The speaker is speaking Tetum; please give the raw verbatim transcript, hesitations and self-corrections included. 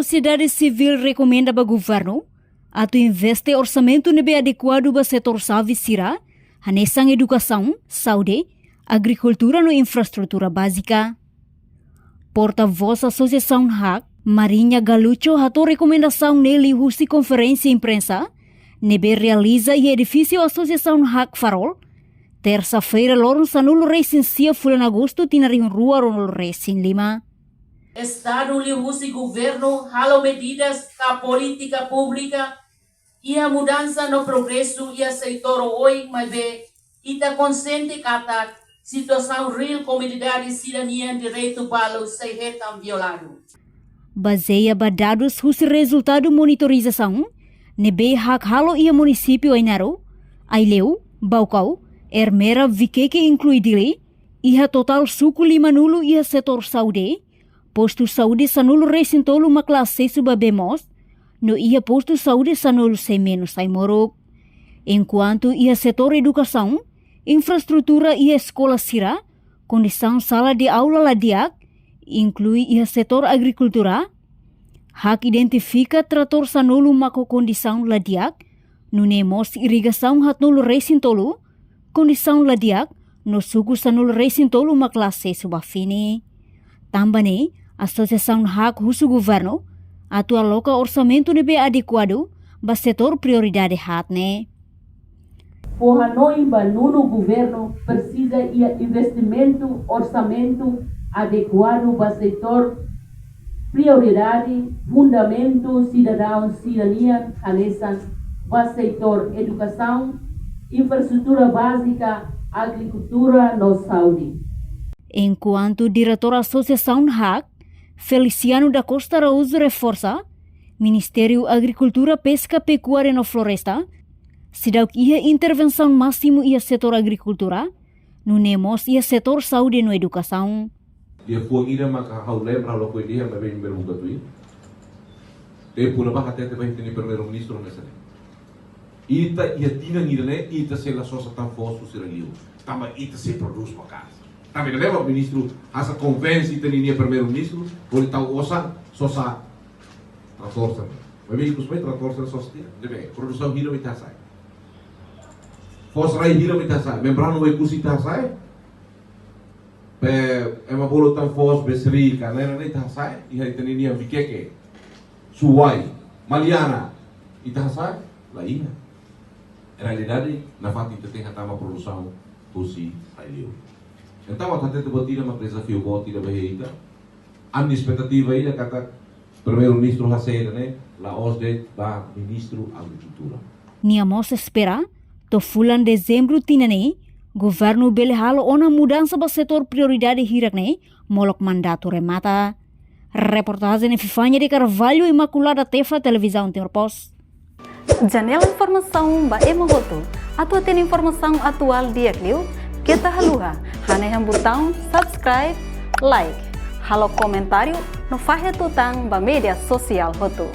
Sosiedade sivíl rekomenda ba governu atu investe orsamentu ne'ebé adekuadu ba setór xave sira, hanesan edukasaun, saúde, agrikultura no infraestrutura bázika. Portavós Asosiasaun hak, Marinha Galucho, hato'o rekomendasaun ne'e liuhusi konferénsia imprensa ne'ebé realiza iha edifísiu Asosiasaun hak Farol, tersa-feira loron sanulu-resin-sia fulan Agostu tinan rihun rua ruanulu-resin-lima. Estadu liuhusi governu halo medidas ka polítika públika iha mudansa no progresu iha setór oioin, maibé ita konxiente katak situasaun reál komunidade sira-nian direitu balu sei hetan violadu. Bazeia ba dadus husi rezultadu monitorizasaun ne'ebé hak halo iha munisípiu Ainaro, Aileu, Baucau, Ermera, Viqueque inklui Dili, iha totál suku limanulu iha setór saúde, postu saúde sanulu-resin-tolu mak la asesu ba bee moos, no iha postu saúde sanulu sei menus ai-moruk. Enkuantu iha setór edukasaun, infraestrutura iha eskola sira, kondisaun sala de aula la di'ak, inklui iha setór agrikultura, hak identifika tratór sanulu mak ho kondisaun la di'ak, nune'e mós irrigasaun haatnulu-resin-tolu, kondisaun la di'ak, no suku sanulu-resin-tolu mak la asesu ba fini. Tanba ne'e, asosiasaun hak husu governu atu aloka orsamentu ne'ebé adekuadu ba setór prioridade haat ne'e. Fó hanoin ba nonu governu presiza iha investimentu orsamentu adekuadu ba setór prioridade fundamentu sidadaun sira-nian, hanesan ba setór edukasaun, infraestrutura bázika, agrikultura no saúde. Enkuantu Diretór Asosiasaun hak, Feliciano da Costa Araújo reforsa, Ministériu Agrikultura, Peska, Pekuária no Floresta seidauk iha intervensaun másimu iha setór agrikultura, nune'e mós iha setór saúde no edukasaun. Liafuan ida maka ha'u lembra logo dia, maibé imi bele buka tuir. Tempu ne'ebá hatete ba ita-nia Primeiru-Ministru hanesan ne'e: ita iha tinan ida-ne'e, ita sei la sosa tan foos husi rai-li'ur. Tanba ita sei prodús maka'as. Tanba ida-ne'e mak ministru hanesan konvense ita-nia Primeiru-Ministru, hodi tau osan sosa tratór sira-ne'e. Maibé ikus mai tratór sira-ne'e sosa tiha. Ne'ebé, produsaun hira mak ita hasa'e? Foos rai hira mak ita hasa'e? Membrana Oekusi ita hasa'e? Pe ema bolu tan foos Besri ka ne'e ne'e ita hasa'e? Iha ita-nia Viqueque, Suai, Maliana, ita hasa'e? La iha. Realidade nafatin ita tenke hatama produsaun husi rai-li'ur. Entaun, atu hatete buat ida mak dezafiu boot ida ba ita. Ami-nia espetativa ida katak Primeiru-Ministru hase'e ida-ne'e la'ós de'it ba Ministru Agrikultura. Nia mós espera, to'o fulan Dezembru tinan ne'e, governu bele halo ona mudansa ba setór prioridade hirak ne'e molok mandatu remata. Reportajen Epifania de Carvalho, Imaculada Tefa, Televizaun Timor Post. Janela informasaun ba ema hotu. Atu hatene informasaun atuál di'ak liu, keta haluha hanehan butaun subscribe, like, halo komentáriu no fahe tutan ba média sosiál hotu.